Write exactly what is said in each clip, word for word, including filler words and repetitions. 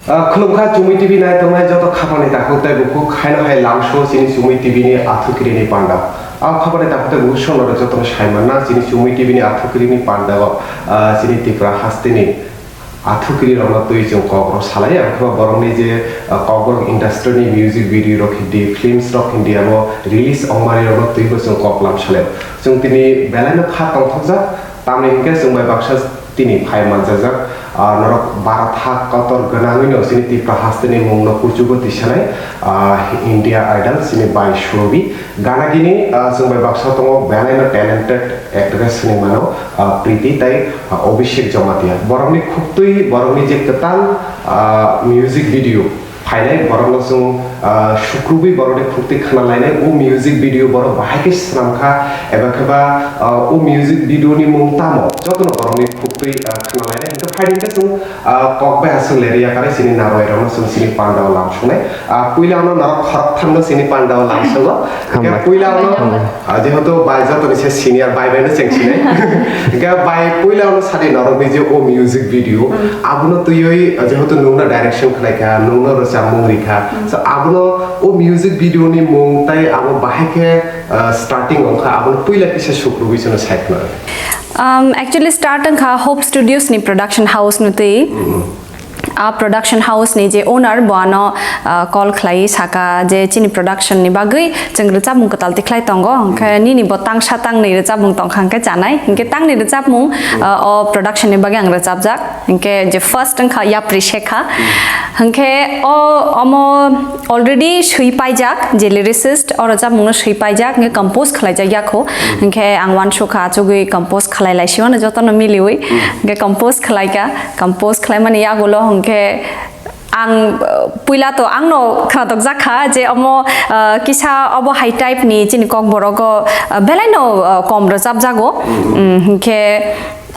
Ah, khulumkha Chumui T V nai tongnai joto khapani takhuk tei bukhuk, haino hai lamso chini Chumui T V ni athukiri ni panda. Ah, khapani takhuk tei bukhuk sono joto no sai manna chini Chumui T V ni athukiri ni panda o, ah, chini Tripura hasteni athukiri rokno twi chwng kok rok salai, ang khe borokni je, ah, kokborok industry ni music video rok hindi, films rok hindi abo release ongmani rokno twi bo chwng kok lam salai. Chwng tini belai no kha tongthokjak, tamni hinkhe chwng bai baksa tini phai manjajak, ah, norok bara thak kotor gwnangwi no chini Tripura hasteni mung no kuchugo tisanai, ah, India Idol chini bai Surabhi. Gana gini, ah, chwng bai baksa tongo belai no talented actress hinwi mano, ah, Preity tei, ah, Abhishek Jamatia. Borokni khuktwi, borokni je kwtal, ah, music video phainai, borokno chwng, ah, sukrubwi borokni khuktwi khna lainai. O music video borok bahai khe swnam kha, eba khe ba, ah, o music video ni mung tamo, jotono borokni khuktwi, ah, khna lainai. Hinkhe phaidi khe chwng Ah, kok bai aswk leri yakarwi chini narwai rokno chwng chini panda o lam sungnai. Ah, puila ano norok khorok thamno chini panda o lam sungo. Hingke Hambai. puila ano, Hambai. ah, jehetu bai jotoni se senior, bai bai no cheng sinai. Hingke bai puila ano sadi norok ni je o music video, Hmm. abono twiwi, ah, jehetu nungno direction khlai kha, nungno rwchapmung ri kha. Hmm. So abono o music video ni mung tai abo bahai khe, ah, starting wng kha, abono puila kisa sukrubwi chwngno sai khna. Um, actually, start wngkha Hope Studios ni production house no twi. Mm-hmm. A production house ni je owner bo ano, uh, call khlai saka je chini production ni bagwi chwng rwchapmung kwtal tikhlai tongo, hwnkhe nini bo tangsa tangnwi rwchapmung tongkha hwnkhe chanai, hwnkhe tangni rwchapmung, uh, o production ni bagwi ang rwchapjak, hwnkhe je first wngkha Yapri Shekha, hwnkhe o omo already swi paijak, je lyricist, o rwchapmungno swi paijak, hwnkhe compose khlaijak yakho. Hwnkhe ang uansukha, achugwi compose khlai lai siwano jotono miliwi. Hwnkhe compose khlaikha, compose khlaimani yagulo hwnkhe ang, uh, puila to angno khnatok jakha je omo, uh, kisa obo hai type ni chini kokborok o, uh, belaino, uh, kom rwchapjago. Mm, hwnkhe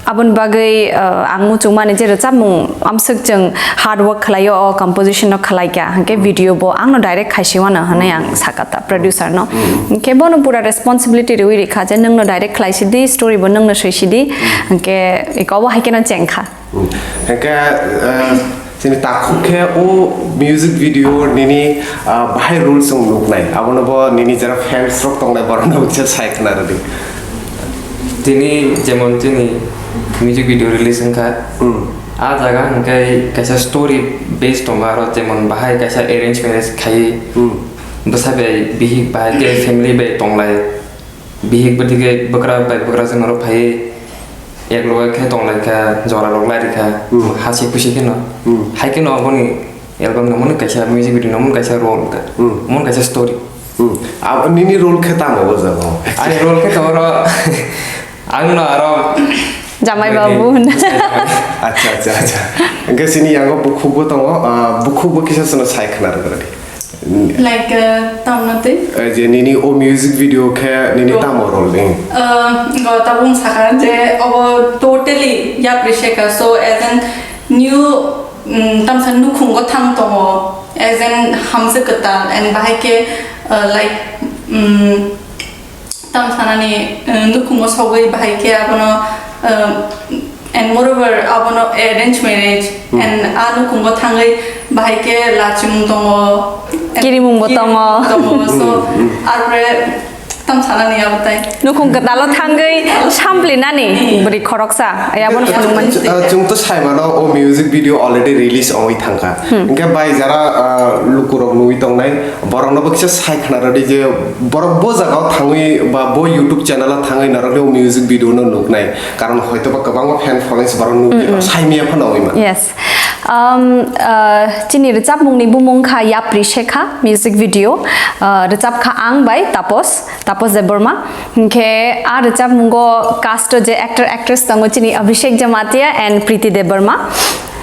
Aboni bagwi, uh, ang muchungmani je rwchapmung amswk chwng hard work khlaio, o composition no khlaikha, hwnkhe video bo angno direct khaisiwano hwnwi ang sakha ta producer no. Hwnkhe bono pura responsibility rwi rikha je nwngno direct khlaisidi, story bo nwngno swisidi, hwnkhe eko bo hai kheno chengkha. Hwnkhe, uh, Chini takhuk khe o music video nini, ah, bahai role chwng nuknai. Abono bo nini jera fans rok tongnai borokno bo kisa sai khna rwdi. Tini jemon chini music video release wngkha. Hmm. A jaga hwnkhe kaisa story base tongo aro jemon bahai kaisa arrange marriage khai. Hmm. Bwsa bai bihik bahai khe family bai tonglai. Bihik bwdike bwkra bai bwkrajwk norok phaiwi ek loge khe tonglaikha, jora rok lairikha, Hmm. hasi khusi kheno. Hmm. Hai kheno aboni album no mano kaisa music video no mano kaisa role ka. Hmm. Mano kaisa story. Hmm. Ab-, nini role khe tamo o jaga o? Ani role khe to oro ang no aro Jamai babu hwnwi. Acha, acha, acha. Hwnkhe chini yango bukhukbo tongo, ah, bukhukbo kisa chwngno sai khna rwdi. Like, uh, tamno twi? Eh, je nini o music video khe nini Ro- tamo role ni? Uh, go tabung saka je obo totally Yapri Shekha. So as an new, mm, tamsa nukhungo thang tongo, as an hamjwk kwtal and bahai khe, uh, like, mm, Tam sanani, eh, nukhungo sogwi bahai khe abono, eh, and moreover, abono arrange marriage, Hmm. and a nukhungo thangwi bahai khe lachimung tongo, and Kirimungbo tongo. Tongo. So, Hmm, hmm. arpore tam sanani abo tai. Nukhung kwtalo thangwi samplinani Hmm. bwrwi khoroksa, ai abono phunukmani. Ah, chwng to sai mano, o music video already release ongwi thangkha. Hmm. Hwnkhe bai jara, ah, lukurok nugwi tongnai, Borokno bo kisa sai khna rwdi je borok bo jagao thangwi ba bo YouTube channel o thangwi norokni o music video no nuknai, karon hoito ba kwbangma fan followings borok nukya, Mm, mm. saimanya phano wngwi mano. Yes. Um, uh, chini rwchapmungni bumung kha Yapri Shekha music video. Uh, rwchap kha ang bai Tapos, Tapos Debbarma. Hinkhe a rwchapmungo cast o je actor actress tongo chini Abhishek Jamatia and Preeti Debbarma.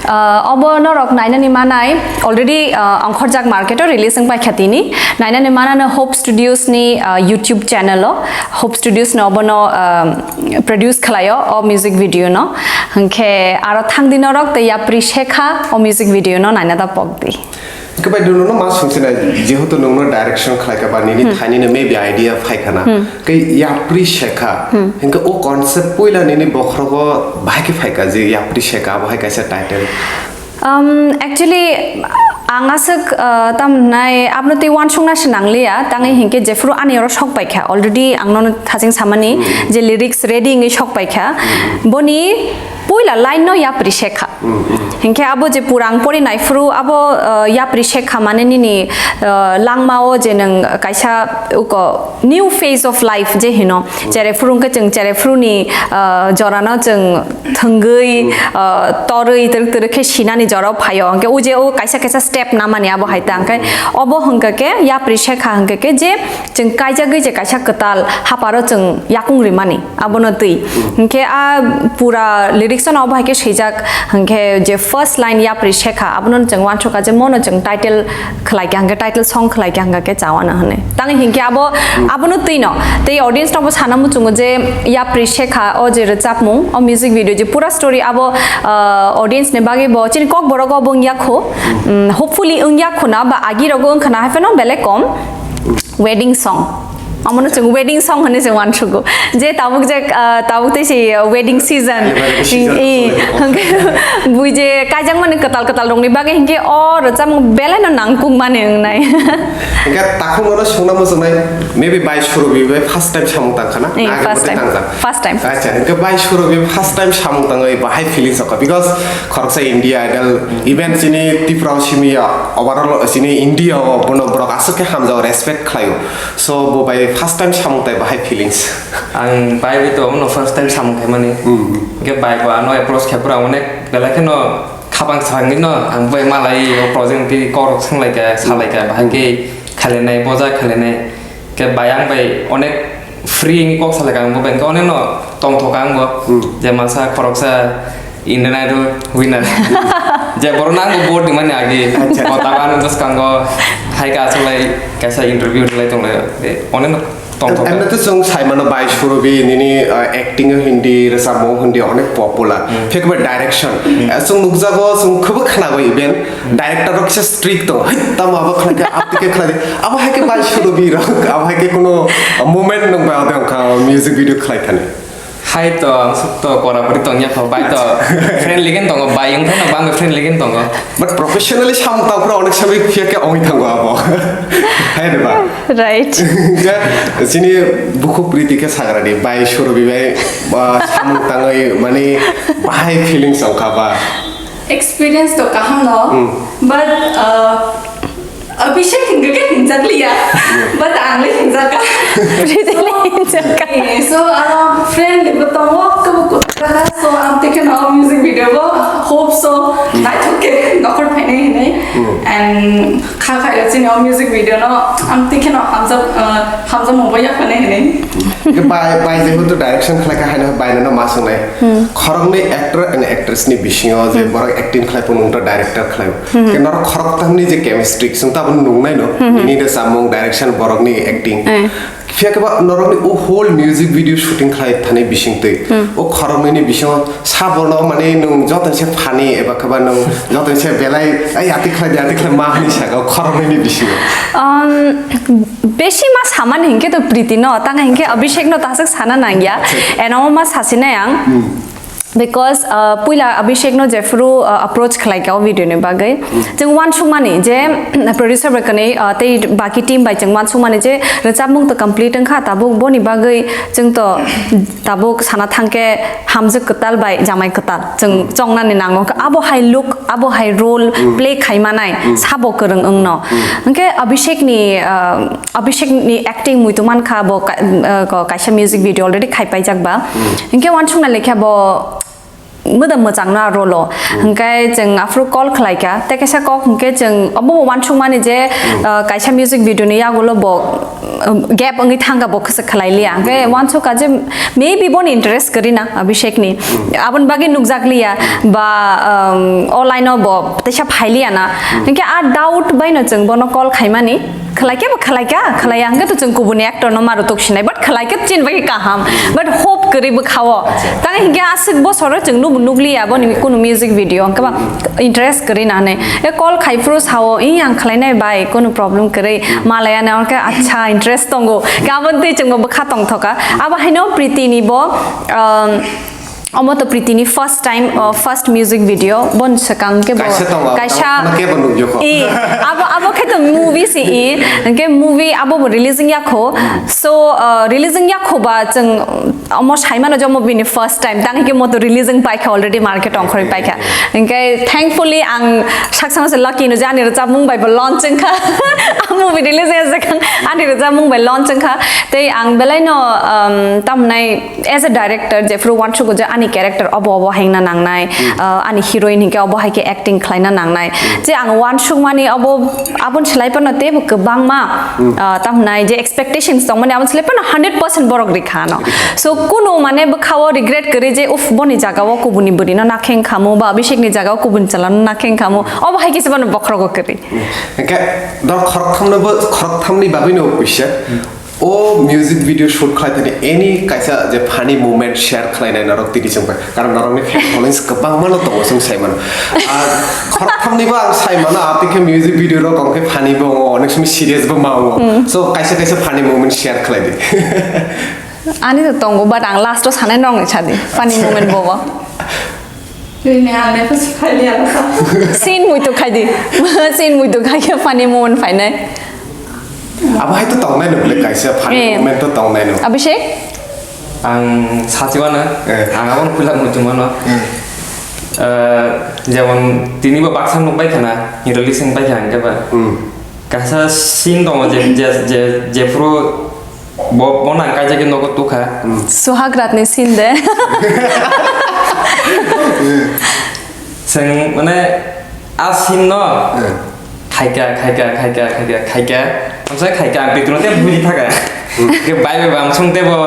Uh, obo norok nainani manai already, uh, ongkhorjak market o release wng paikha tini. Nainani manano Hope Studios ni, uh, YouTube channel o. Hope Studios no obono, um, produce khlaio o music video no. Hinkhe aro thangdi norok tei Yapri Shekha o music video no naina da pokdi. Hwnkhe bai nwng no ma swngsinai, jehetu nwng no direction khlai kha ba nini thaini no maybe idea phai khana. Khe yapri sekha. Hwnkhe o concept puila nini bokhorogo bahai khe phai kha je yapri sekha abo hai kaisa title. Um, actually, ang aswk, uh, tam hwnai abno tei uansukna se nangliya, tangwi hinkhe jephuru ani oro sok paikha, already ang nono thaching samani je lyrics ready wngwi sok paikha, boni puila line no yapri sekha. Hinkhe abo je pura ang pori naiphuru abo, uh, yapri sekha mane nini, uh, langmao je nwng kaisa uko new phase of life je hino, cherephuru hwnkhe chwng cherephuruni, uh, jorano chwng thwngwi, uh, torwi twrwk twrwk khe sinani jorao phaio. Hwnkhe o je o kaisa kaisa step namani abo hai ta. Hwnkhe obo hwnkha khe yapri sekha hwnkha khe je chwng kaijagwi je kaisa kwtal haparo chwng yakung rimani abono twi. Hwnkhe a pura lyrics-o no obo hai khe swijak hwnkhe je first line yapri sekha abono chwng uansukha je mono chwng title khlai kha hwnkhe title song khlai kha hwnkha khe chawana hwnwi. Tangwi hinkhe abo, abono twino tei audience rokbo sana muchungo je yapri sekha o je rwchapmung, o music video je pura story abo, ah, audience ni bagwi bo chini kokborok obo wngya kho. Mm, hopefully wngya khuna ba agi rogo wngkhana hai phano belai kom wedding song. Omono chwng wedding song hwnwi chwng uansugo. Je tabuk je, ah, tabuk tei si wedding season. Wedding season. Eh, hwnkhe bui je kaijakmani kwtal kwtal rokni bagwi hinkhe o rwchapmung belai no nangkukmani wngnai. Hwnkhe takhuk nono swngna muchungnai, maybe bai Surobi bai first time samung tangkha na? Eh, first time. First time. Acha, hwnkhe bai Surobi first time samung tangwi bahai feelings okha, because khoroksa India Idol, even chini Tripura o simi ya, overall chini India o bono borok aswk khe hamjao, respect khlaio. So, bo bai first time samung tai bahai feelings. Ang bai bai to no first time samung khaimani. Hmm. Hwnkhe bai bo ano approach khaipura onek belai kheno khapang sangwi no ang bai malai o project twi kok rok swnglai kha, salai kha, bahai khe khailainai, boja khailainai. Khe bai ang bai onek free wngwi kok salai kha, ang bo bai khe onek no tongthok kha ang bo. Hmm. Je masa khoroksa Indian Idol winner. Je borok no ang bo vote rimani agi. Acha. O tabuk ano bwskango hai khe asolai kaisa interview rilai tonglai. Onek no tongthok kha. Emne to chwng sai mano bai Surobi nini, uh, acting o hindi, rwchapmung hindi onek popular. Hmm. Phiya khe bai direction. Hmm. Uh, chwng nukjago, chwng khwbo khnago even. Hmm. Director rok kisa strict tongo. Hai, tamo abo khlai kha, aboni khe khlai di. Abo hai khe bai Surobi rok, abo hai khe kuno moment nung bai ode wngkha music video khlai thani. Hai to, ang suk to, pora pori tongya kho, bai to, friendly gen tongo, bai wngkha no, bang friendly gen tongo. But professionally samung tangphuru onek samung phiya khe ongwi thango abo. Hai de ba? Right. Hwnkhe chini bukhuk Priti khe sagra di, bai Surobi bai, ba, samung tangwi mani bahai feelings ongkha ba? Experience to kaham no, hmm, but, uh, Abhishek hingke ke hingjak liya, hmm, but ang le hingjak ka. Priti le hingjak ka. Eh, so, aro friend bo tongo, kebo kutra ka, so, ang teke no music video bo, hope so, hmm, naithok ke, nokhor phainai hinui. Hmm. And kha kha yo chini o music video no, ang teke no hamjak, uh, hamjak mo boya phainai hinui. Ke bai, bai je hutu direction khlai kha haino bai no ma songnai. Hmm. Khoroknwi actor and actress ni bisingo je, hmm, borok acting khlai phunukto director khlai. Hmm. Ke norok khorokthangni je chemistry, chwng tabuk nungnai no, hmm, hmm, nini rwchapmung, direction, borokni acting. Eh. Phiya khe ba norokni o whole music video shooting khlai thani bisingtwi. Hmm. O khoroknwini bisingo sabono mane nwng jotono se funny eba khe ba nwng jotono se belai, "Ai, ati khlai di, ati khlai ma," hwnwi sakha o khoroknwini bisingo. Um, besi ma samani hinkhe to Priti no, tang hinkhe Abhishek no tasuk sana nangya. Acha. Eno ma sasinai ang. Hmm. Because, uh, puila Abhishek no jephuru, uh, approach khlai kha o video ni bagwi. Hmm. Chwng uansukmani je, producer bai kwnwi, uh, tei baki team bai chwng uansukmani je rwchapmung to complete wngkha, tabuk boni bagwi chwng to tabuk sana thangkhe hamjwk kwtal bai jamai kwtal chwng, hmm, chongnani nango. Abo hai look, abo hai role, hmm, play khaimanai, hmm, sabo kwrwng wngno. Hmm. Hwnkhe Abhishek ni, uh, Abhishek ni acting muitu mankha bo ka-, uh, ko kaisa music video already khaipaijak ba. Hmm. Hinkhe uansukna lekha bo mwdam mwchangno a role o. Hmm. Hinkhe chwng aphuru call khlaikha, tei kaisa kok hinkhe chwng obo bo uansukmani je, hmm, uh, kaisa music video ni yagulo bo, um, gap wngwi thangkha, bo khwsa khlai liya. Hinkhe, hmm, uansukha je maybe boni interest kwrwi na Abhishek ni. Hmm. Aboni bagwi nukjak liya, hmm, ba, um, o line o bo teisa phai liya na. Hmm. Hinkhe a doubt bai no chwng bono call khaimani. Khlai khe bo khlai kha, khlai ya hwnkhe to chwng kubuni actor no maro tok sinai, but khlai khe chini bagwi kaham, but hope kwrwi bwkha o. Acha. Tang hinkhe aswk bosoro chwng nuk nukliya bo ni kunu music video, hwnkhe ba interest kwrwi nani. E call khai phuru sao, "I ang khlainai bai, kunu problem kwrwi." Malaya na hwnkhe, "Acha, interest tongo." Khe abo twi chwngbo bwkha tongthoka. Abo haino Priti ni bo, um, omo to Priti ni first time, uh, first music video. Bon swkang khe bo Kaisa tongo, kaisa tamo khe bo nukjokho. I, abo, abo khe to movie si i, hwnkhe movie abo bo releasing yakho. So, uh, releasing yakho ba chwng omo saimano jomo bini first time, tang hike moto releasing paikha, already market ongkhorwi paikha. Hingke thankfully ang saksa masa lucky no je ani rwchapmung bai bo launch wngkha. Ang movie release ya sekang ani rwchapmung bai launch wngkha. Tei ang belai no, um, tamnai as a director jephru uansukgo je ani character obo obo hengna nangnai, uh, ani heroine hingke obo haike acting khlaina nangnai. Je ang uansukmani obo aboni slai phano teibo kwbangma, uh, tamnai je expectations tongmani aboni slai phano hundred percent borok rikha ano. So, kunu mane bwkhao regret kwrwi je, "Uff, boni jagao kubuni bwrwino nakhe wngkhamu, ba Abhishek ni jagao kubuni chalano nakhe wngkhamu." Obo hai khe se bono bokhrogo kwrwi. Hingke dor khoroktham no bo, khoroktham ni bagwi no puisa. O music video shoot khlai thani any kaisa je funny moment share khlainai norok tini chwng bai. Karon norokni fan followings kwbangma no tongo, chwng sai mano. Ah, khoroktham ni bo ang sai mano, ah, tei khe music video rok hwnkhe funny bo wngo, onek somoi serious bo ma wngo. So, kaisa kaisa funny moment share khlai di. Ani to tongo, but ang last o sanai norokni sadi. Funny moment bobo. Rini ang ne pas phai ya. Scene muitu khai di. Scene muitu khai khe funny moment phainai. Abo hai to tongnai no bole kaisa funny Eh. moment to tongnai no. Abhishek? Ang sachiwano, Eh. ang aboni puila muitu mano. Eh, jemon tini bo baksa nuk bai khana, hero lising bai kha hingke ba. Hmm. Kaisa scene tongo je, je, je, jephuru bo, bo nang kaijagwi nogo tukha. Hmm. Suhag Ratni scene de. Chwng mane a scene no Eh. khaika, khaika, khaika, khaika, khaika. Amsa khaika, ang pitro te bui thaka. Ke bai bai bang sung te bo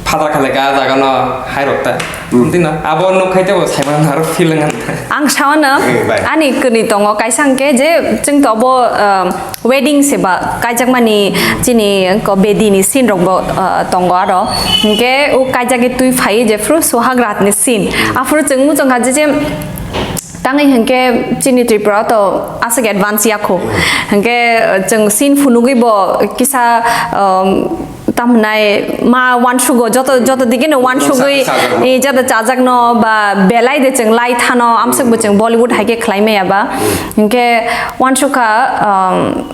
phadar khale ga jaga no hai rok ta. Hmm. Tino abo nuk khai te bo sai man aro feeling an. Ang saono Eh, bai. ani kuni tongo kaisa hwnkhe je chwng to bo, um, wedding se ba kaijakmani chini ko bedi ni scene rok bo, uh, tongo aro. Hwnkhe o kaijagwi twi phai je phuru Suhag Ratni scene. Aphuru chwng muchung kha je, je tangwi hwnkhe chini Tripura to aswk advance yakho. Hwnkhe, uh, chwng scene phunugwi bo kisa, um, tamhnai ma uansugo, joto, joto digi no uansugwi, Sajak, sajak no. eh, joto chajak no ba belai de chwng lai thano, amswk bo chwng Bollywood hai khe khlai maya ba. Hwnkhe uansukha, um,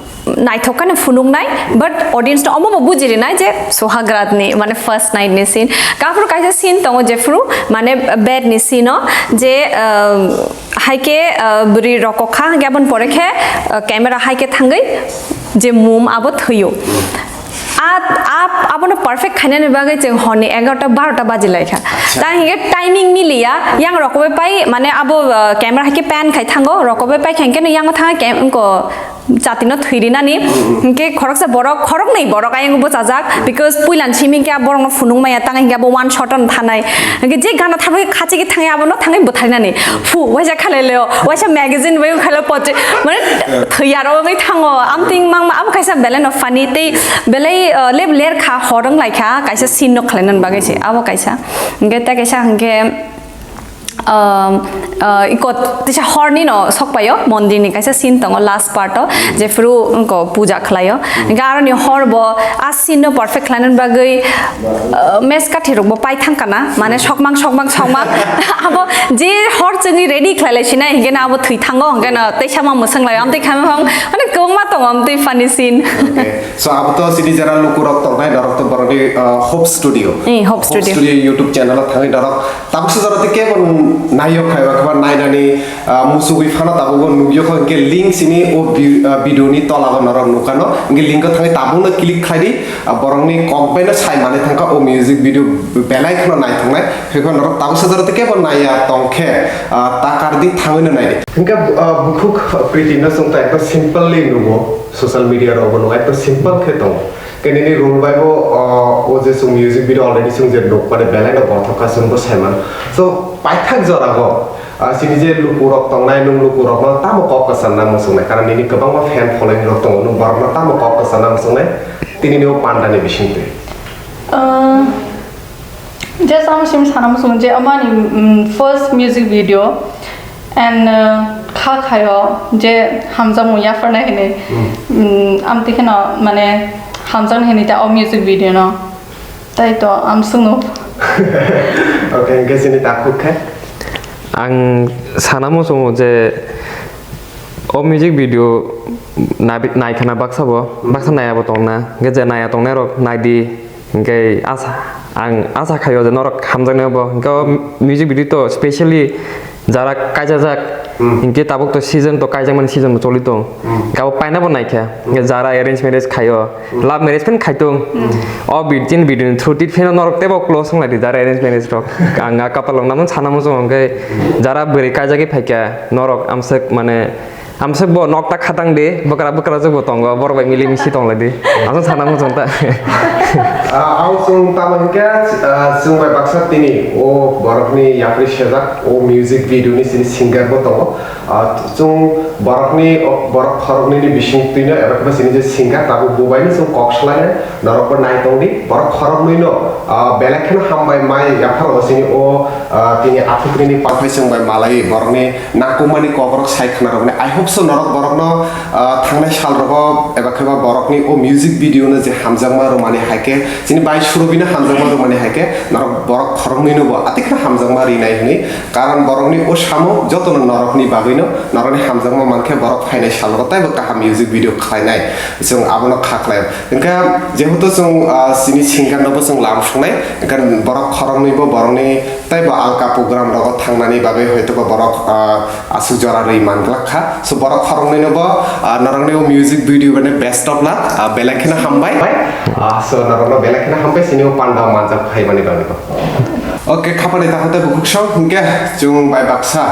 naithok khe no phunuknai, but audience no omo bo bujirinai je Suhag Ratni, mane first night ni scene. Kaphuru kaisa scene tongo jephuru, mane bed ni scene o je, um, hai khe, uh, bwrwi rokokha, hwnkhe aboni pore khe, uh, camera hai khe thangwi je mum abo thwiyo. A, a, abono perfect khainani bagwi chwng horni egarota barota baji laikha. Acha. Ta hingke timing miliya, yang rokobe pai, mane abo, uh, camera hai khe pan khai thango, rokobe pai khe hingke no yang thang khe ko chati no thwi rinani. Hingke khoroksa borok, khoroknwi borok ayang bo chajak, because puilan simi hingke a borok no phunuk maya, tang hingke abo one shot on thanai. Hingke je gana tharwi khachi khe thangya abo no thangwi bwtharinani. Phu, waisa khalai leo, waisa magazine bai khalai poche, mane thwi aro wngwi thango. Amting mangma abo kaisa belai no funny tei belai, uh, leb ler kha, hor wng lai kha, kaisa scene no khlai nani bagwi se. Abo kaisa. Hingke ta kaisa hingke, um, uh, iko tisa horni no sok paio, mondir ni kaisa scene tongo last part o, jephuru wngko puja khlaio. Hingke aroni hor bo a scene no perfect khlainani bagwi, uh, mes kathi rok bo pai thang kana, mane sokmang, sokmang, sokmang. Abo je hor chwngwi ready khlai lai sinai, hingke na abo thwi thango, hingke na teisa ma mwswng lai, amtwi khamya phang, mane kwbangma tongo, amtwi funny scene. Okay. So, abo to chini jara luku rok tongnai, norok to borokni, uh, Hope Studio. Eh, Hope Hope Studio. Studio YouTube channel o thangwi norok tabuk se jora tei kebo naiyok phaiba khe ba nainani, ah, musugwi phano tabuk bo nukjokho, hingke link sini o vi-, ah, video ni tola o norok nukha no, hingke link o thangwi tabuk no click khlai di, ah, borokni kok bai no sai manwi thangkha o music video belai kheno naithoknai, hwnkhe norok tabuk sajaro tei kebo naiya tongkhe, ah, ta kardi thangwi no naidi. Hingke, ah, bukhuk Priti no chwng to ekdom simply nugo, social media rok bo nugo, ekdom simple khe tongo. Khe nini role bai bo, o, o je chwng music video already chwng je nuk mane belai no bothok kha chwng bo sai mano. So, paithak jora go, ah, chini je luku rok tongnai, nung luku rok no tamo kok kwcham nang muchungnai? Karon nini kwbangma fan following rok tongo, nung borok no tamo kok kwcham nang muchungnai? Tini ni o panda ni bising twi. Ah, Just ang sim sana muchung je amani, mm, first music video and, uh, kha khayo je hamjakmung yapharnai hinwi, mm, amtwi kheno mane hamjaknai hinwi ta o music video no. Tai to, ang swngo. Okay, hingke chini takhuk khe? Ang sana muchungo je o music video nabi-, naikhana baksa bo, baksa naya bo tongna. Hingke je naya tongnai rok naidi. Hingke asa, ang asa khayo je norok hamjaknai bo. Hingke o music video to specially jara kaijajak, hmm, hinkhe tabuk to season to kaijakmani season bo choli tong. Hmm. Hinkhe abo paina bo naikha. Hmm. Hinkhe jara arrange marriage khaio, hmm, love marriage phan khaitung. Hmm. O bit chin video ni through tit pheno norok tebo close wng lai di jara arrange marriage rok. Ang a kapal rok namung sana muchung hinkhe jara bwrwi kaijagwi phaikha norok amswk mane amswk bo nokta khatang di bwkra bwkra jwk bo tongo borok bai mili misi tong lai di. Aswk sana muchung ta. Ah, ang chwng tamo hinkhe, ah, chwng bai baksa tini o borokni yapri sejak o music video ni sini singer bo tongo. Ah, chwng borokni, o borok khoroknwi ni bising twino eba khe chini je singer tabuk bubaino chwng kok swlainai norok bo naitong di borok khoroknwi no, ah, belai kheno hambai mai yapharo chini o, ah, tini athukri ni pathai chwng bai malai borokni nakumani kokrok sai khna rokni. I hope so norok borokno, ah, thangnai sal rogo eba khe ba borokni o music video no je hamjakma rwmani hai khe, chini bai Surobino hamjakma rwmani hai khe norok borok khoroknwi no bo atik khe hamjakma rinai hwnwi. Karon borokni o samung jotono norokni bagwino, norokni hamjakma man khe borok phainai sal rogo taibo kaham music video khlainai. Chwng abono kha khlai. Hingkhe jehetu chwng, ah, chini singer no bo chwng lam sungnai, hingkhe borok khoroknwi bo borokni tei bo alka program rogo thangnani bagwi hoito ba borok, ah, aswk jora rwi man glak kha. So borok khoroknwi no bo, ah, norokni o music video bene best of luck, ah, belai kheno hambai. Ah, so norokno belai kheno hambai chini o panda manjak phaimani bagwi bo. Okay, khapani takhuk tei bukhuk song hingkhe chwng bai baksa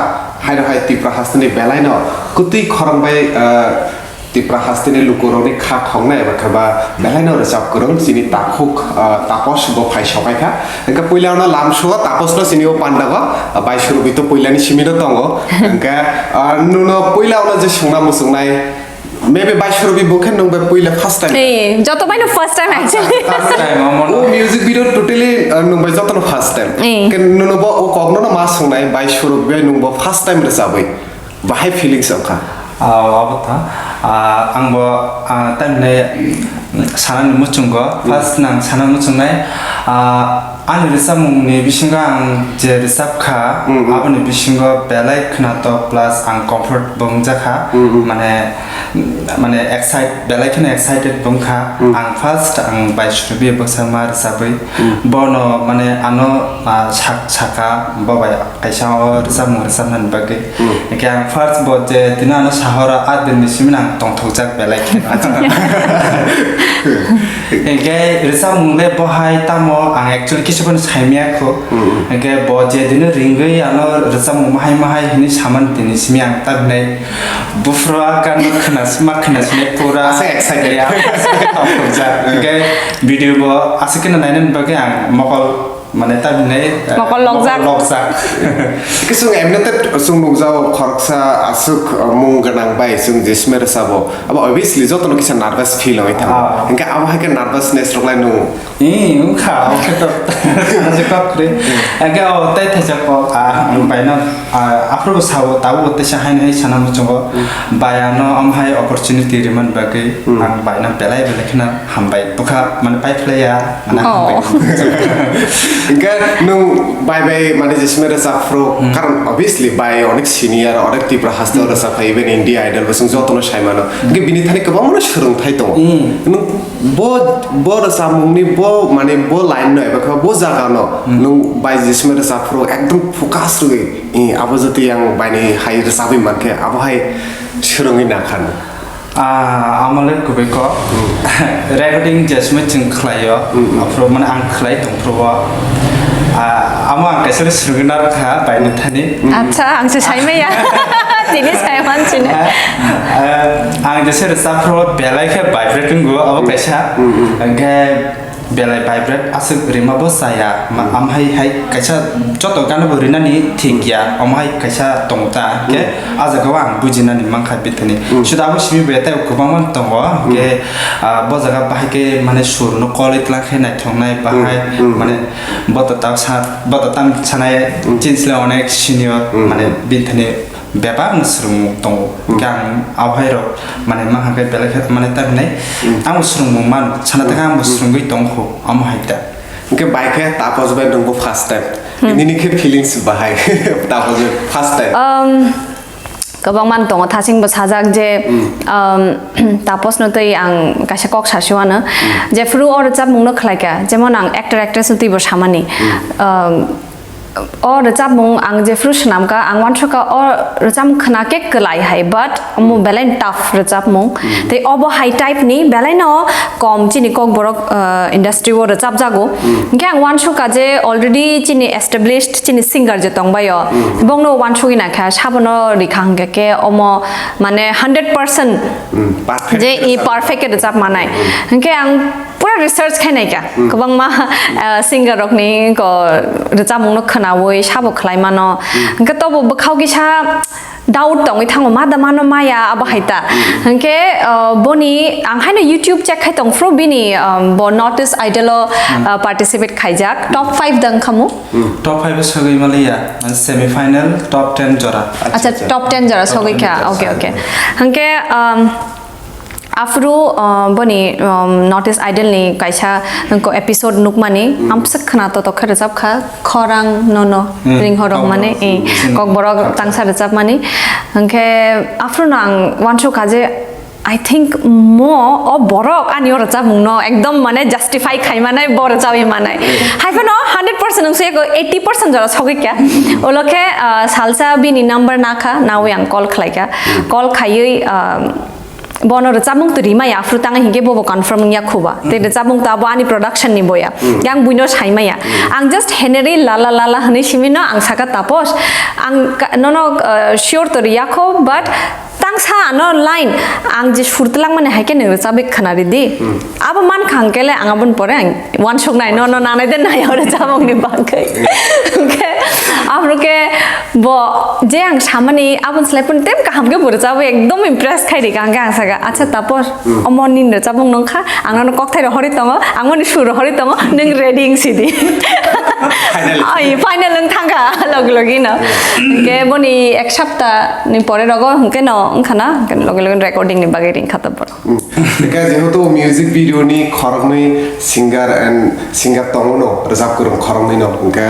haino hai Tripura hasteni belai no kwtwi khorang bai, ah, Tripura hasteni lukurokni kha khongna eba khe ba belai no rwchap kwrwng chini takhuk, ah, Tapos bo phai sokai kha. Hingkhe puila no lamsao Tapos no chini o panda go, ah, bai Surobito puilani simi no tongo. Hingkhe, ah, nuno puila no je swngna muchungnai, maybe bai Surobi bo khe nwng bai puila first time. Eh, joto bai no first time actually. First time, omo no. O music video totally, ah, nwng bai joto no first time. Eh. Hingkhe nuno bo o kok no no ma swngnai bai Surobi bai nwng bo first time rwchabwi. Bahai feelings wngkha? Ah, abo tha. Ah, ang bo, ah, tamni sanani muchungo, first nang sana muchungnai, ah, ani rwchapmungni bisingo ang je rwchap kha, mm, mm, aboni bisingo belai khwnatok plus ang comfort bo wngjakha, mm, mm, mane, mane excite-, belai kheno excited bo wngkha. Mm. Ang first ang bai Surobi bwsarma rwchabwi, mm, bono mane ano, ah, sak-, saka bo bai kaisa o rwchapmung rwchapnani bagwi. Hmm. Hingkhe ang first bo je tino ano sahoro a din ni simi ang tongthokjak belai khe. Hingkhe rwchapmung le bo hai tamo ang actually kisa phano saimaya kho. Hmm. Hingkhe bo je tino ringwi ano rwchapmung mahai mahai hinwi samani tini simi ang ta hinai buphuru a gan no khwnas-, ma khwnasmani pura. Asa excited. Ya, asa tongthokjak. Hmm. Hingkhe video bo aswk kheno nainani bagwi ang mokol Mane tamni, eh, mokol lokjak. Mokol lokjak. Kisung emne te sung nukjao khoroksa aswk, eh, mung gwnang bai sung jesme rwchabo. Abo obviously jotono kisa nervous feel oi thango. Ah. Hingke abo hai khe nervousness rok lai nung. Ee, wngkha, abo khe to, abo khe to kre. Hingke o tei thaisa kok, ah, ang baino, ah, aphuru bo sao, tabuk bo teisa haino hai sana muchungo. Hmm. Bai ano omo hai opportunity rimani bagwi, hmm, ang baino belai belai kheno hambai bwkha, mane, paiphlaiya, mane, oh, hambai. Hingke nwng bai bai, mane, jesme rwchapphru, hmm, karon obviously bai onek senior, onek Tripura haste, hmm, rwchapphai, even India Idol bo chwng jotono saimano. Hmm. Hingke bini thani kwbangma swrwngthai tongo. Hmm. Nwng bo, bo rwchapmungni bo, mane, bo line no eba khe bo jaga no, hmm, nwng bai jesme rwchapphru ekdom focus rwgwi, eh, abo jotoi ang baini hai rwchapwi mankhe, abo hai swrwngwi nankha. Ah, amo le kubui kok. Hmm. Recording jesmai chwng khlaio, hmm, hmm, aphuru mane ang khlai tongphuru o. Ah, amo ang kaisa le swrwngwi narwkha baini thani. Hmm. Acha, ang se saimaya. Tini saiman chini. Ah, ah, ang jese rwchapphuru o belai khe vibrate wngo, abo kaisa. Hmm, hmm. Hingkhe Belai vibrate aswk rima bo chaya, ma-, amhai hai kaisa joto gana bo rinani thik ya, omo hai kaisa tongo ta, hwnkhe a jaga o ang bujinani mankha bini thani. Suda abo simi bai tei kwbangma tongo, hwnkhe, ah, bo jaga bahai khe mane sur no kolwi twlang khe naithoknai bahai, mane bo to tak sa, bo to tam sanai chini slai onek senior, mane bini thani bebak no swrwngmung tongo. Hwnkhe ang abohai rok mane mankha khe belai khe mane ta hinai ang bo swrwngmung mano sana ta khe ang bo swrwngwi tongkho omo hai ta. Hwnkhe bai khe Tapos bai nwngbo first time. Nini khe feelings bahai Tapos bai first time. Um, kwbangma tongo thasing bo sajak je, um, Tapos no tei ang kaisa kok sasiwano jephru o rwchapmung no khlaikha, jemon ang actor actress no teibo samani. Um, O rwchapmung ang jephru swnamkha, ang uansukha o rwchapmung khna khe kwlai hai, but omo belai tough rwchapmung. Tei obo hai type ni belai no kom chini Kokborok, uh, industry o rwchapjago. Hwnkhe ang uansukha je already chini established chini singer je tongbaio, bongno uansugwi naikha, sabono rikha hwnkhe khe omo mane hundred percent je i perfect khe rwchap manai. Hwnkhe ang pura research khai naikha. Kwbangma, ah, singer rokni ko rwchapmung no khwnawi sabo khlai mano. Hwnkhe tobo bwkhao kisa doubt tongwi thango, ma da mano maya abo hai ta. Hwnkhe, ah, boni ang haino YouTube check khai tong phuru bini, um, bo North East Idol o, ah, participate khaijak. Top five da wngkha mu? Top five o sogwi maliya, semi final, top ten jora. Acha, top ten jora sogwi kha. Okay, okay. Hwnkhe, um, Aphuru, uh, boni, um, North East Idol ni kaisa ko episode nukmani, amswk khwna totok khe rwchap kha, khorang nono ringhorok mani, eh, Kokborok tangsa rwchapmani. Hwnkhe aphuru no ang uansukha je, I think mo o borok ani o rwchapmung no ekdom mane justify khai manai, bo rwchawi manai. Hai phano hundred percent wngse ko eighty percent jora sogwi kha. Ulo khe, uh, salsa bini number nakha, nawi ang call khlai kha. Call khaiwi, um, Bono rwchapmung to rimaya, aphuru tang hinkhe bobo confirm wngya khuba. Tei rwchapmung to abo ani production ni boya. Yang buino saimaya. Ang just heneri lala lala hwnwi simino ang saka, Tapos, ang ka-, nono, uh, sure to riyakho, but tangsa ano line ang je sur twlangmani haikhe nwng rwchapwi khwnaridi. Abo mankha hwnkhe le ang aboni pore ang uansuknai, nono nanai de nai o rwchapmungni bagwi. Hwnkhe aphuru khe bo je ang samani aboni slai phano tei kaham khe bo rwchapwi ekdom impress khai rikha, hwnkhe ang sakha, "Acha Tapos, omo nini rwchapmung nongkha, ang nono kokthairok horwi tongo, ang mani sur horwi tongo, nwng ready wng sidi." Ai, final wng thangkha logi logi no. Hwnkhe boni ek sapta ni pore rogo hwnkhe no wngkha na, hwnkhe logi logi recording ni bagwi ringkha Tapos. Hwnkhe jehetu music video ni khoroknwi singer and singer tongo no, rwchap kwrwng khoroknwi no, hwnkhe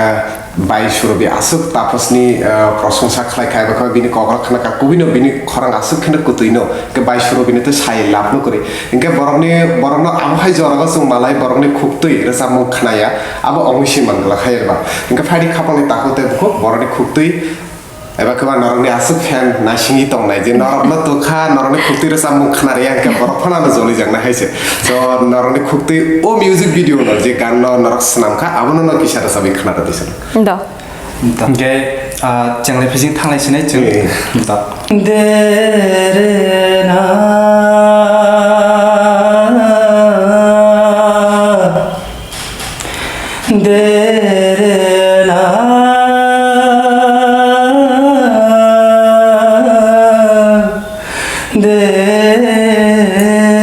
bai Surobi aswk Tapos ni, ah, prosongsa khlai kha, eba khe bini kokrok khna kha, kubui no bini khorang aswk kheno kwtwi no, hwnkhe bai Surobi no tei sai lab no kwrwi. Hwnkhe borokni, borokno abo hai jora o chwng malai borokni khuktwi rwchapmung khnaya, abo ongwi si man glak hai eba. Hwnkhe phaidi khapang ni takhuk tei bukhuk borokni khuktwi Eba khe ba norokni aswk fan naisingwi tongnai je norokno tokha, norokni khuktwi rwchapmung khna rwya hwnkhe borok phano ano jolijaknai hai se. So norokni khuktwi o music video no je gan no norok swnam kha, abono no kisa rwchapwi khna rwdi sano. Do. Hwnkhe, ah, chenglai phishing thanglai sinai chwng. Eh. Do. Derena. Derena,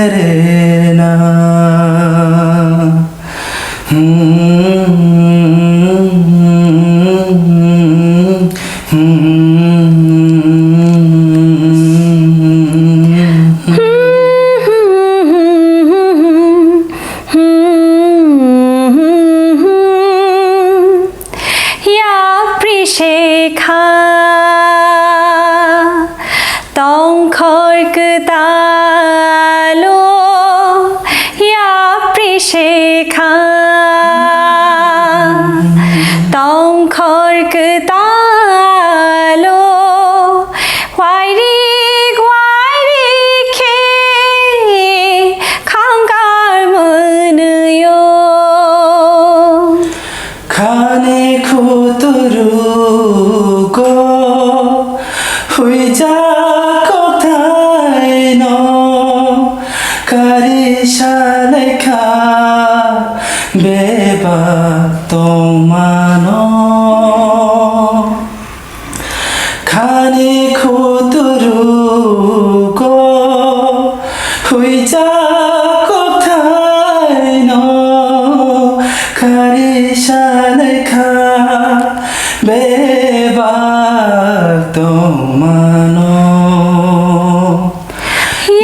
derena. Yapri sekha tongkhor kwtalo, yapri sekha tongkhor kwtalo. Wairik, wairik khe khangkar mwnwio. Khani khuturugo huijak kokthaino kari salaikha. Ani khuturuko huijak kokthaino kari sanai kha bebak tongmano.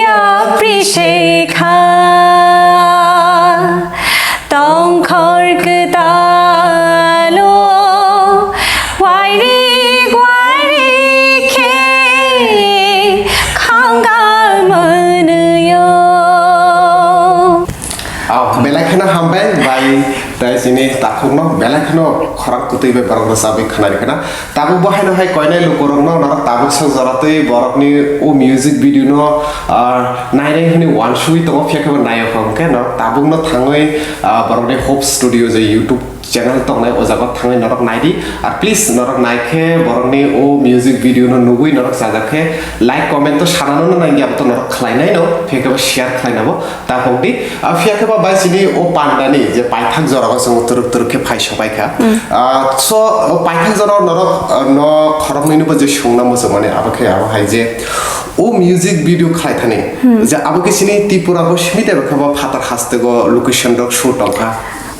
Yapri se kha tongkhor kwtalo, wairik wairik khe khangal mwnwio. Aw, belai kheno hambai bai, tai sini takhukno belai kheno khorang kwtwi bai borok rwchabwi khwnari khna. Tabuk bo haino hai koinai lukurokno norok tabuk sok jora twi borokni o music video no, ah, nainai hwnwi wansugwi tongo, phiya khe bo naiyo kha hwnkhe norok tabukno thangwi, ah, borokni Hope Studio je YouTube channel tongnai, o jaga thangwi norok naidi. Ar please, norok naikhe borokni o music video no nugwi norok chajak khe like, comment to sanano no nangya, abo to norok khlainai no, phiya khe bo share khlainabo. Ta hokdi, a phiya khe ba bai sini o pandani je paithak jorao chwng turuk turuk khe phai sopai kha. Hmm. Ah, so, o paithak jorao norok, ah, no khoroknwino bo je sungna muchung mani, abo khe abo hai je o music video khlai thani, hmm, je abo khe sini Tripura bo simi tei bo khe bo phatar haste go location rok shoot tong kha.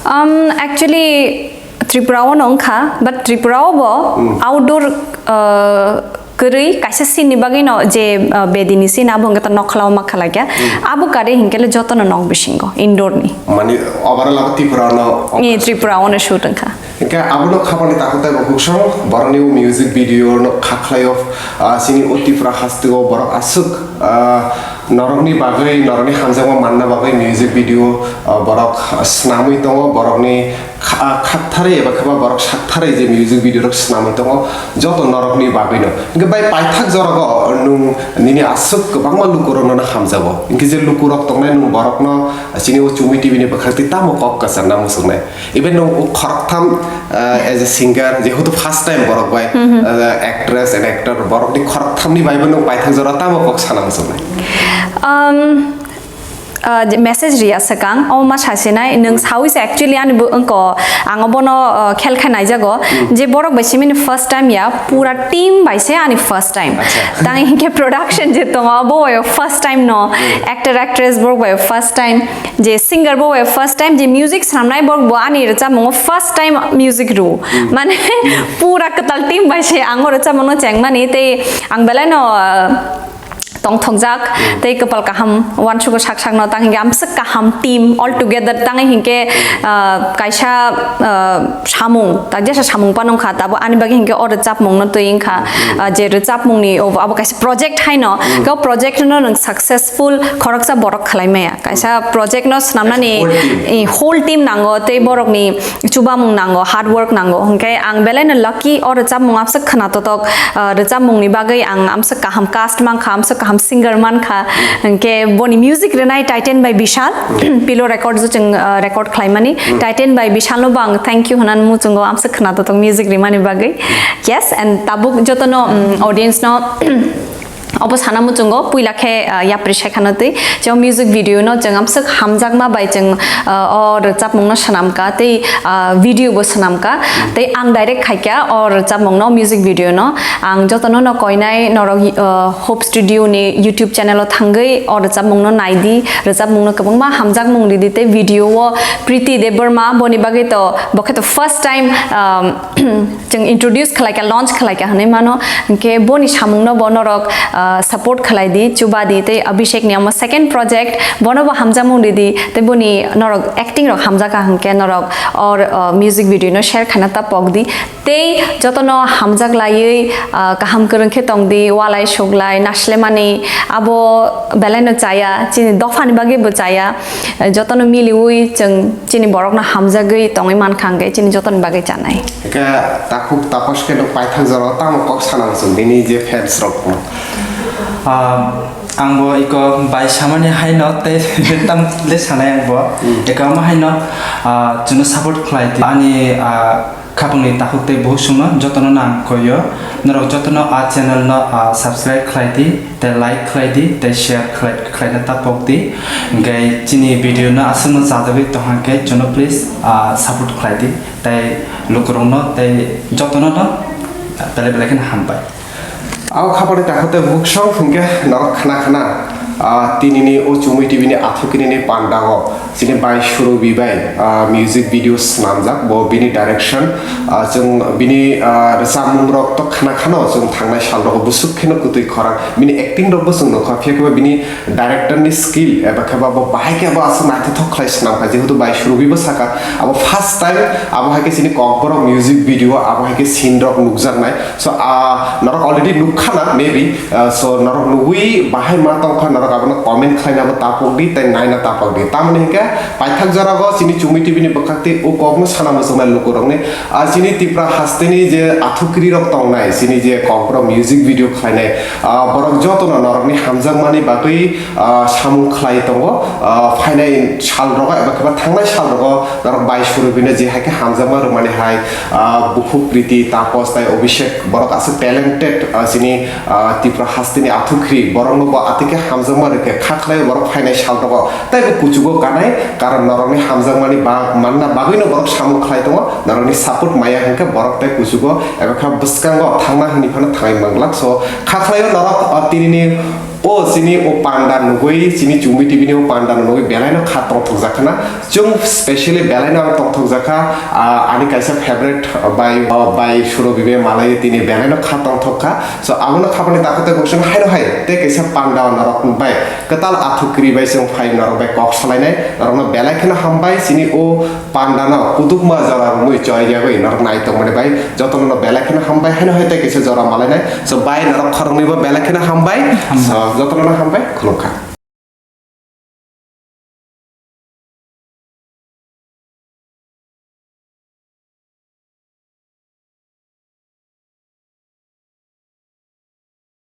Um, actually, Tripura o no wngkha, but Tripura o bo, hmm, outdoor, uh, kwrwi kaisa scene ni bagwi no je, uh, bedi ni scene abo hwnkhe to nokhla o ma khalai kha. Hmm. Abo kari hinkhe le joto no nok bisingo indoor ni. Mani overall abo Tripura no. Eh, Tripura o no shoot wngkha. Hinkhe abo no khabani takhuk tei bo kuksong borok ni music video no kha khlai o, ah, sini o Tripura haste o borok aswk, ah, norok ni bagwi, norok ni hamjakma manna bagwi music video, ah, borok swnamwi tongo, borok ni kha-, khaktharwi eba khe ba borok saktharwi je music video rok swnamwi tongo, joto norokni bagwino. Hinkhe bai paithak jorao nwng nini aswk kwbangma lukurokno hamjago. Hinkhe je lukurok tongnai nwng borokno chini o Chumi T V ni bwkhak twi tamo kok kwcharna muchungnai. Even nwng o khoroktham, uh, as a singer, jehetu first time borok bai, hmm, hmm, uh, actress and actor, borokni khorokthamni baibo nwng paithak jorao tamo kok sana muchungnai? Um, Ah, je message riya swkang, omo ma sasinai, nwng sawi se actually ani bo wngko, ang obono, ah, khel khai naijago, hmm, je borok bai simini first time ya, pura team bai se ani first time. Acha. Tang hinkhe production je tongo, bo bai first time no, hmm, actor actress borok bai first time, je singer bo bai first time, je music swnamnai borok bo ani rwchapmungo first time music rw. Hmm. Mane, hmm, pura kwtal team bai se ang o rwchapmungno chengmani, tei ang belai no, ah, tongthokjak, hmm, tei kwpal kaham, uansukgo sak sakno tang hinkhe amswk kaham team all together tangwi hinkhe, ah, kaisa, ah, samung, tak jesa samung phano wngkha, tabuk ani bagwi hinkhe o rwchapmungno twi wngkha, hmm, ah, je rwchapmungni o-, abo kaisa project haino, hmm, o project no nwng successful khoroksa borok khlai maya, kaisa project no swnamnani, whole team, eh, whole team nango tei borokni chubamung nango, hard work nango. Hinkhe ang belai no lucky, o rwchapmung amswk khwnatotok, ah, rwchapmungni bagwi ang amswk kaham cast mankha, amswk kaham singer mankha. Hinkhe boni music rwnai Titan by Bishal, Pillow Records o chwng, ah, record khlaimani. Hmm. Titan by Bishal no bo ang thank you hwnani muchungo amswk khwnatotok music rimani bagwi. Yes, and tabuk jotono, um, audience no Obo sana muchungo, puila khe, ah, yapri sai khano twi. Chwng music video no chwng amswk hamjakma bai chwng, ah, o rwchapmung no swnamkha tei, ah, video bo swnamkha. Tei ang direct khaikha o rwchapmung no, music video no. Ang jotono no koinai norok, ah, Hope Studio ni YouTube channel o thangwi o rwchapmung no naidi, rwchapmung no kwbangma hamjakmung ridi tei video o Priti Debbarma boni bagwi to, bo khe to first time, um, chwng introduce khlai kha, launch khlai kha hwnwi mano. Hinkhe boni samungno bo norok, ah, support khlai di, chuba di, tei Abhishek ni omo second project, bono bo hamjakmung ridi, tei boni norok acting rok hamjakha hinkhe norok or, ah, music video no share khaina ta pok di. Tei jotono hamjak laiwi, ah, kaham kwrwng khe tong di, walai suglai, naslemani abo belai no chaya, chini dophani bagwi bo chaya, jotono miliwi chwng chini borokno hamjagwi tongwi mankha hinkhe chini jotoni bagwi chanai. Eka takhuk tapos khe nuk paithak jorao tamo kok sana muchung bini je fans rokno? Ah, ang bo iko bai samani haino tei tam le sanai ang bo. Hmm. Eka omo haino, ah, chwngno support khlai di. Ani, ah, khapangni takhuk tei buhuk songno jotono nang koyo. Norok jotono a channel no, ah, subscribe khlai di, tei like khlai di, tei share khlai, khlaina ta pok di. Hinkhe chini video no aswkno chajagwi tongkha khe chwngno please, ah, support khlai di. Tei lukurokno tei jotono no belai belai kheno hambai. Ao khapani takhuk tei buksong hwnkhe norok khna khna, ah, tinini o Chumui T V ni athukiri ni panda o chini bai Surobi bai, ah, music video swnamjak, bo bini direction, ah, chwng bini, ah, rwchapmung rok to khna khano chwng thangnai sal rogo bwswk kheno kwtwi khorang bini acting rok bo chwng nukha, phiya khe bo bini director ni skill eba khe bo bahai khe bo aswk naithothok khlai swnamkha, jehetu bai Surobi bo sakha abo first time abo hai khe chini Kokborok music video abo hai khe scene rok nukjaknai. So, ah, norok already nukkhana, maybe. Ah, so, norok nugwi bahai ma tongkha, norok abono comment khlaina bo tapok di, tei naina tapok di. Tamoni hinkhe, paithak jora go chini Chumui T V ni bwkhak tei o kokno sana muchungnai lukurokni, ah, chini Tipra hasteni je athukiri rok tongnai, chini je Kokborok music video khlainai, ah, borok jotono norokni hamjakmani bagwi, ah, samung khlai tongo, ah, phainai sal rogo eba khe ba thangnai sal rogo norok bai Surobino je hai khe hamjakma rwmani hai, ah, bukhuk Kriti, Tapos tei Abhishek borok aswk talented, ah, chini, ah, Tipra hasteni athukiri borokno bo atwkhe hamjakma rwkhe kha khlai borok phainai sal rogo tei bo kuchugo kanai karon norokni hamjakmani ba-, manna bagwino borok samung khlai tongo, norokni support maya hinkhe borok tei kuchugo eba khe bwskango thangna hwnwi phano thangwi manglak. So kha khlaio norok, ah, tinini o chini o panda nugwi, chini Chumui T V ni o panda nugwi belaino kha tongthokjak khna. Chwng specially belaino ang tongthokjak kha, ah, ani kaisa favorite bai, ah, bai Surobi bai malai tini belaino kha tongthok kha. So abono khapani takhuk tei buksong haino hai tei kaisa panda o norok bai kwtal athukiri bai chwng phai norok bai kok salainai, norokno belai kheno hambai chini o pandano kutukma jora romwi choi riagwi norok naitokmani bai jotono belai kheno hambai, haino hai tei kaisa jora malainai. So bai norok khoroknwi bo belai kheno hambai. Hambai. So jotono hambai, khulumkha.